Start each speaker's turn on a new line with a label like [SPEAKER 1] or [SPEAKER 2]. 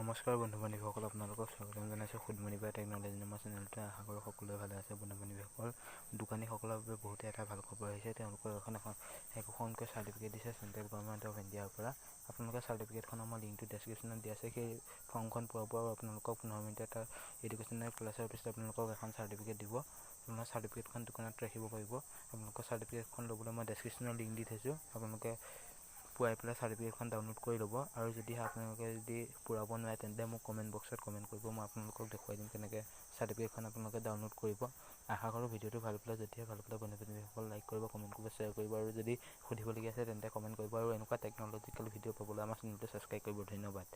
[SPEAKER 1] নমস্কাৰ বন্ধু বান্ধৱীসকল, আপোনালোকক স্বাগতম জনাইছোঁ সুদমণি বা টেকন'লজি নামৰ চেনেলটোৱে। আশা কৰোঁ সকলোৱে ভালে আছে। বন্ধু বান্ধৱীসকল, দোকানীসকলৰ বাবে বহুতে এটা ভাল খবৰ আহিছে। তেওঁলোকৰ এখন একোখনকৈ চাৰ্টিফিকেট দিছে চেণ্ট্ৰেল গভৰ্ণমেণ্ট অফ ইণ্ডিয়াৰ পৰা। আপোনালোকে চাৰ্টিফিকেটখনৰ মই লিংকটো ডেছক্ৰিপশ্যনত দিয়া আছে, সেই ফৰ্মখন পোৱাব আৰু আপোনালোকক 15 মিনিট এটা এডুকেশ্যনেল ক্লাছৰ পিছত আপোনালোকক এখন চাৰ্টিফিকেট দিব। আপোনালোকে চাৰ্টিফিকেটখন দোকানত ৰাখিব পাৰিব। আপোনালোকৰ চাৰ্টিফিকেটখন ল'বলৈ মই ডেছক্ৰিপশ্যনত লিংক দি থৈছোঁ, আপোনালোকে পুৰাই পেলাই চাৰ্টিফিকেটখন ডাউনলোড কৰি ল'ব। আৰু যদিহে আপোনালোকে যদি পূৰাব নোৱাৰে, তেন্তে মোক কমেণ্ট বক্সত কমেণ্ট কৰিব, মই আপোনালোকক দেখুৱাই দিম কেনেকৈ চাৰ্টিফিকেটখন আপোনালোকে ডাউনলোড কৰিব। আশা কৰোঁ ভিডিঅ'টো ভাল পালে। যদিহে ভাল পালে, বন্ধু বান্ধৱীসকল, লাইক কৰিব, কমেণ্ট কৰিব, শ্বেয়াৰ কৰিব আৰু যদি সুধিবলগীয়া আছে তেন্তে কমেণ্ট কৰিব। আৰু এনেকুৱা টেকন'লজিকেল ভিডিঅ' পাবলৈ আমাৰ চেনেলটো ছাবস্ক্ৰাইব কৰিব। ধন্যবাদ।